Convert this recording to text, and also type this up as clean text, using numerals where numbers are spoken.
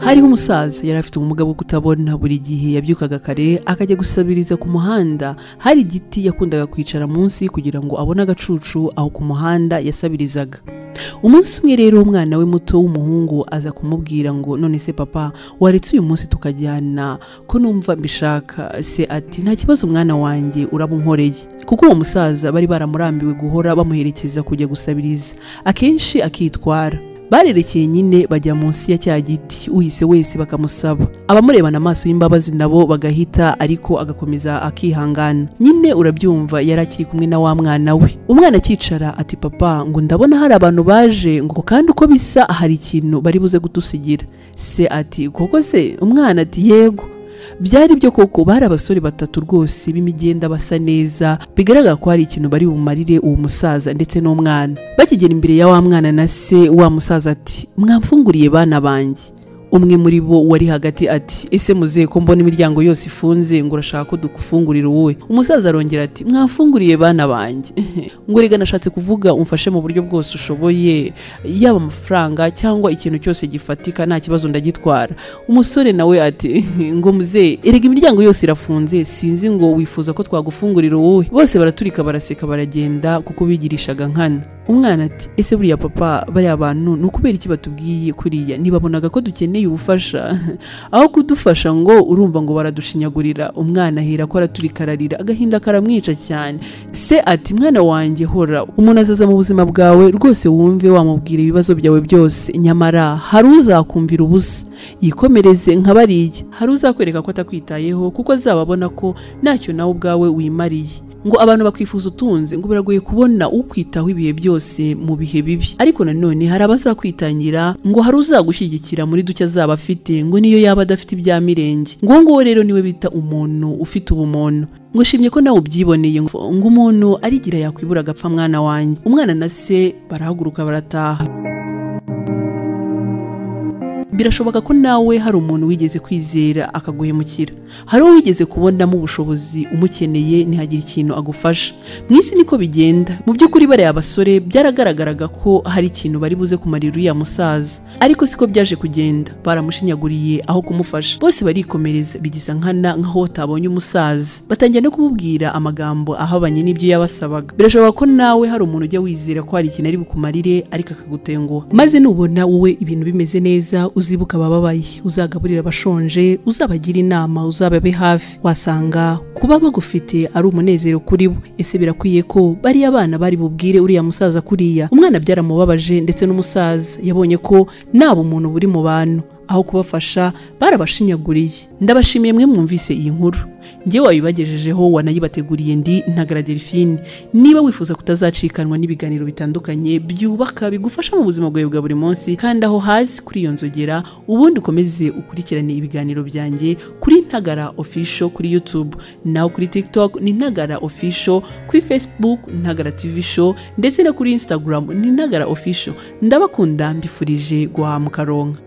Hariho umusaza yari afite ubumuga bwo kutabona. Buri gihe yabyukaga kare akajya gusabiriza ku muhanda. Hari igiti yakundaga kwicara munsi kugira ngo abone agacucu aho ku muhanda yasabirizaga. Umunsi umwe rero umwana we muto w'umuhungu aza kumubwira ngo none se papa, waretse uyu munsi tukajyana ko numva mbishaka? Se ati nta kibazo mwana wanjye, urabunkoreye. Kuko uwo musaza bari baramurambiwe guhora bamuherekeza kujya gusabiriza, akenshi akitwara. Barerekeye nyine bajya munsi ya cya giti, uhise wese bakamusaba, abamurebana amaso y'imbabazi nabo bagahita, ariko agakomeza akihangana. Nyine urabyumva, yari akiri kumwe na wa mwana we. Umwana akicara ati papa, ngo ndabona hari abantu baje, ngo kandi uko bisa hari ikintu bari buze gutusigira. Se ati koko se? Umwana ati yego. Byari byo koko, bari abasore batatu rwose b'imigenda basa neza, bigaragara ko hari ikintu bari bumarire uwo musaza ndetse n'umwana. Bakigera imbere ya wa mwana na se, wa musaza ati mwamfunguriye bana banjye? Umwe muri bo wari hagati ati ese muzehe, ko mbona imiryango yose ifunze, ngo urashaka ko dukufungurira wowe? Umusaza arongera ati mwamfunguriye bana banjye? Ngo rega nashatse kuvuga umfashe mu buryo bwose ushoboye, yaba amafaranga cyangwa ikintu cyose gifatika, nta kibazo ndagitwara. Umusore nawe ati ngo muzehe, erega imiryango yose irafunze, sinzi ngo wifuza ko twagufungurira wowe? Bose baraturika baraseka baragenda, kuko bigirishaga nkana. Umwana ati ese buriya papa, bariya bantu ni ukubera iki batubwiye kuriya? Ntibabonaga ko dukeneye ubufasha? Aho kudufasha ngo urumva ngo baradushinyagurira. Umwana ahera ko araturikararira, agahinda karamwica cyane. Se ati mwana wanjye hora, umuntu azaza mu buzima bwawe rwose wumve wamubwira ibibazo byawe byose, nyamara hari uzakumvira ubusa, yikomereze nka bariya. Hari uzakwereka ko atakwitayeho, kuko azababona ko ntacyo nawe ubwawe wimariye. Ngo abantu bakwifuza utunze, ngo biragoye kubona ukwitaho ibihe byose mu bihe bibi, ariko nanone hari abazakwitangira, ngo hari uzagushyigikira muri duke azaba afite, ngo niyo yaba adafite ibya mirenge. Ngo nguwo rero niwe bita umuntu ufite ubumuntu. Ngo shimye ko nawe ubyiboneye, ngo umuntu arigira yakwibura agapfa mwana wanjye. Umwana na se barahaguruka barataha. Birashoboka ko nawe hari umuntu wigeze kwizera akaguhemukira, hari uwo wigeze kubonamo ubushobozi umukeneye ntihagire ikintu agufasha. Mu isi niko bigenda. Mu by'ukuri bariya abasore byaragaragaraga ko hari ikintu bari buze kumarira uriya musaza, ariko siko byaje kugenda. Baramushinyaguriye aho kumufasha, bose barikomereza bigiza nkana nkaho batabonye umusaza, batangira no kumubwira amagambo ahabanye n'ibyo yabasabaga. Birashoboka ko nawe hari umuntu ujya wizera ko hari ikintu ari bukumarire ariko akagutenguha, maze nubona wowe ibintu bimeze neza uzibuka abababaye, uzagaburira abashonje, uzabagira inama, uzababe hafi. Wasanga kuba bagufite ari umunezero kuri bo. Ese birakwiye ko bariya abana bari bubwire uriya musaza kuriya? Umwana byaramubabaje ndetse n'umusaza yabonye ko naba umuntu buri mu bantu, aho kubafasha barabashinyaguriye. Ndabashimiye mwe mwumvise iyi nkuru, njye wayibagejejeho wanayibateguriye ndi Ntagara Delphine. Niba wifuza kutazacikanwa n'ibiganiro bitandukanye byubaka bigufasha mu buzima bwawe bwa buri munsi, kandi aho hasi kuri iyo nzogera, ubundi ukomeze ukurikirane ibiganiro byanjye kuri Ntagara Official kuri YouTube, naho kuri TikTok ni Ntagara Official, kuri Facebook Ntagara TV Show, ndetse no kuri Instagram ni Ntagara Official. Ndabakunda, mbifurije guhaha mukaronka.